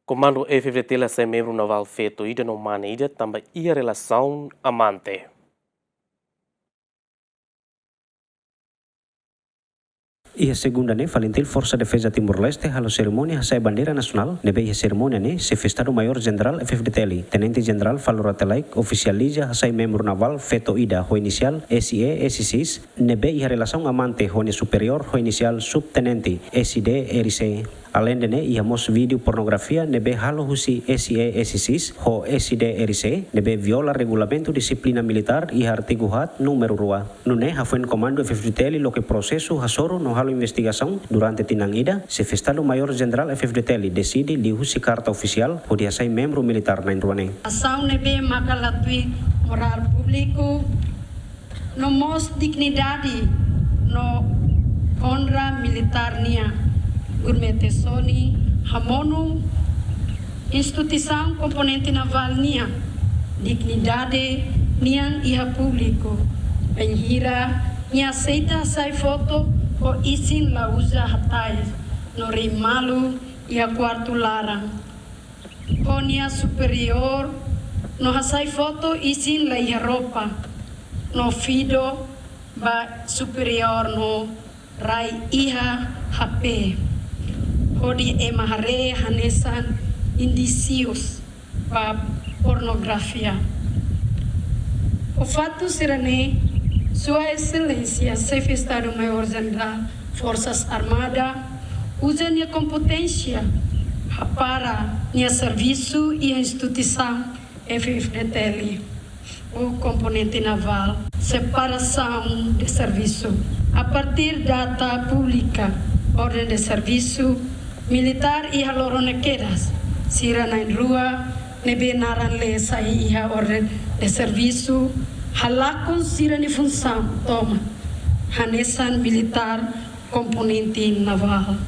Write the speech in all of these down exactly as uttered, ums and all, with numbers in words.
Komandu F-FDTL hasai membru navál feto ida no mane ida tanba iha relasaun amante. Iha segunda ne'e, FALINTIL Forsa Defeza Timor-Leste halo serimónia hasai bandeira nasionál, ne'ebé iha serimónia ne'e, Xefe Estadu Maiór Jenerál F-FDTL, Tenente Jenerál Falur Rate Laek, ofisializa hasai membru navál feto ida ho inisiál S E S seis, ne'ebé iha relasaun amante ho nia superiór ho inisiál subtenente S D R C. Aleinde ne'e, iha mós vídeo pornografia ne'ebé halo husi S E S seis ho S D R C, ne'ebé viola regulamentu dixiplina militár iha artigu haat númeru rua. Nune'e hafoin Komandu F-FDTL loke prosesu hasoru no halo investigasaun. Durante tinan ida, Xefe Estadu Maiór Jenerál F-FDTL deside liuhusi karta ofisiál hodi hasai membru militár na'in-rua ne'e. Asaun ne'ebé maka la tuir morál públiku no mós dignidade no onra militár nian. Gurmete Sony hamonu instituisaun komponente navál nian dignidade nian iha públiku, bainhira nia aseita hasai foto ho isin la uza hatais no rei malu iha kuartu laran ho nia superiór, no hasai foto isin la iha roupa, no fido ba superiór no rai iha H P, hodi ema haree hanesan indísius ba pornografia. Ho faktu sira-ne'e, Sua Exelénsia Xefe Estadu Maiór Jenerál Forsas Armadas uza nia kompeténsia, hapara nia servisu iha instituisaun F-FDTL, ou komponente navál, separasaun de servisu. A partir data públika orden de servisu militár iha loron ne'e kedas, sira na'in-rua ne'ebé naran lee sai iha orden de servisu halakon sira-nia funsaun tomak hanesan militár komponente navál.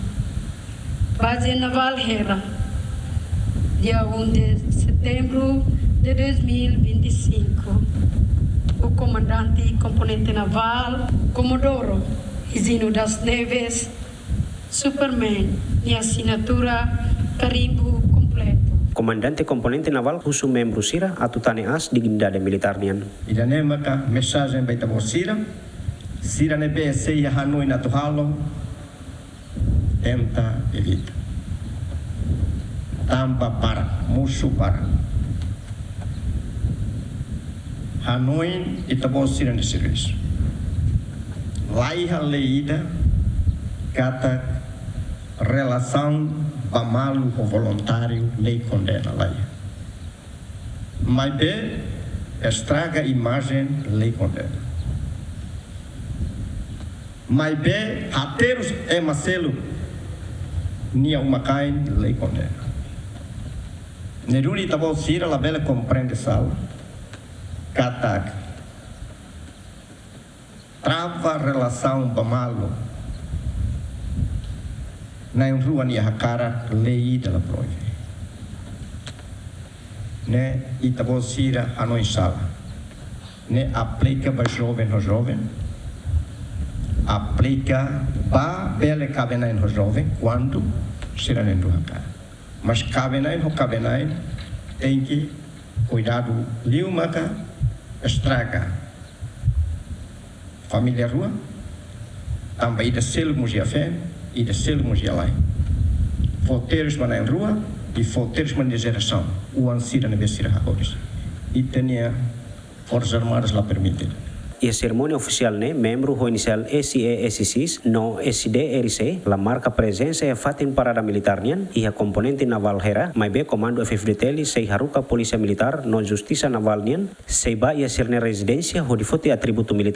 Baze Navál Hera, dia um de setembro de dois mil e vinte e cinco. O comandante componente navál, Comodoro Higino das Neves, Superman, nia asinatura, karimbu kompletu. Komandante komponente navál husu membru sira atu tane aas dignidade militár nian. Ida-ne'e maka mensajen ba ita-boot sira, sira ne'ebé sei iha hanoin atu halo, tenta evita. Tanba barak, mosu barak. Hanoin ita-boot sira-nia servisu. La iha lei ida katak relasaun ba malu ho voluntáriu lei kondena, la iha. Maibé estraga imajen lei kondena. Maibé haterus ema seluk nia uma-kain lei kondena. Ne'e duni ita-boot sira labele komprende sala katak trava relasaun ba malu na'in-rua nia hakarak lei ida la proive. Ne'e ita-boot sira hanoin sala. Ne'e aplika ba joven ho joven, aplika ba bele kaben-na'in ho joven kuandu sira na'in-rua hakarak. Mas kaben-na'in ho kaben-na'in tenke kuidadu liu maka estraga família rua, tanba ida seluk mós iha feen, ida seluk mós iha la'en. Fó terus ba na'in-rua i fó terus ba nia jerasaun, oan sira ne'ebé sira hakoris. Ita-nia Forsas Armadas la permite. Iha serimónia ofisiál ne'e, membru ho inisiál S E S seis no S D R C la marka prezensa iha fatin parada militár nian iha komponente navál Hera, maibé Komandu F-FDTL sei haruka Polísia Militár no Justisa Navál nian sei bá iha sira-nia rezidénsia hodi foti atributu militár.